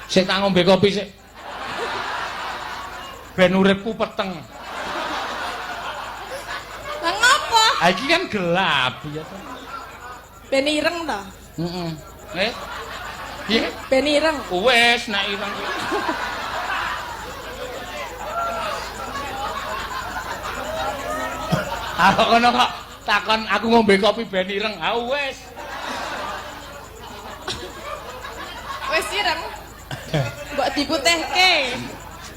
Sik tak ngombe kopi sik. Ben uripku peteng. Lah ngopo? Ha iki kan gelap ya to. Ben ireng to. Heeh. Eh? Piye? Ben ireng. Wes nek ireng. Aku kono kok takon aku ngombe kopi ben ireng. Ha wes. Wis ireng. Mbok diputihke.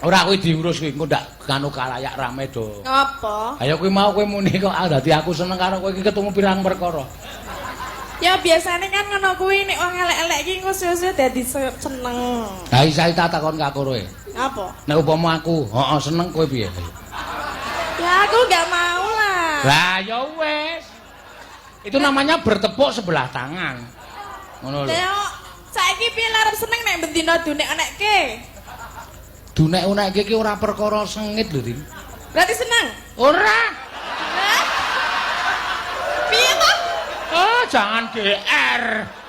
Ora kuwi diurus kuwi engko ndak kanu kalayak rame do. Ngopo? Ayo kuwi mau kowe muni kok ah dadi aku seneng karo kowe iki ketemu pirang perkara. Ya biasane kan ngono kuwi nek wong elek-elek iki engko suwe-suwe dadi seneng. Ha iki saya tak takon ka kowe. Apa? Nek upama aku, heeh seneng kowe piye? Ya aku gak mau lah. Lah ya wes. Itu namanya bertepuk sebelah tangan. Ngono lho. Lah saiki piye arep seneng nek bendina dunek-unekke? Dunek-unekke iki ora perkara sengit lho, Rin. Berarti seneng? Ora. Hah? Piye to? Oh, jangan GR.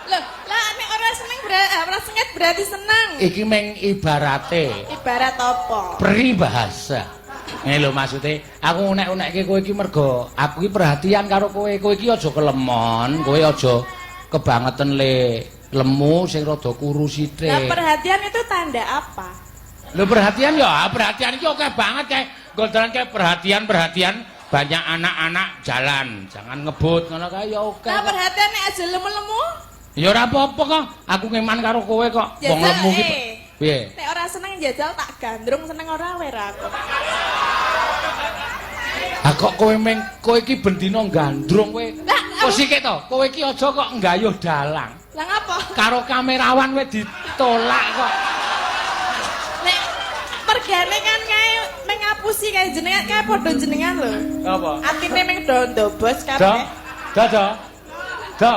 Loh, lah nek ora seneng berarti ora sengit berarti seneng. Iki meng ibarate Ibarat apa? peribahasa. Ngene lho maksude, aku unek-unekke kowe iki mergo aku iki perhatian karo kowe. Kowe iki aja kelemon, kowe aja kebangetan le lemu sing rada kuru sithik. Lah perhatian itu tanda apa? Lho perhatian ya, perhatian iki akeh banget kae. Gondolan kae perhatian-perhatian banyak anak-anak jalan, jangan ngebut ngono kae ya oke. Lah perhatian nek aja lemu-lemu. Ya ora apa-apa kok. Aku ngeman karo kowe kok. Wong Jajal, lemu ki. eh. Piye? Nek ora seneng jajal tak gandrung seneng ora wera aku. Ha kok kowe meng kowe iki bendina gandrung kowe. Lah, Kok sikik to? Kowe iki aja kok nggayuh dalang. Lah ngapa? Karo kamerawan kowe ditolak kok. Nek mergane kan kae meng ngapusi kae jenengan kae padha jenengan lho. Apa? Atine meng do ndobos Do. kabeh. Do do. Do.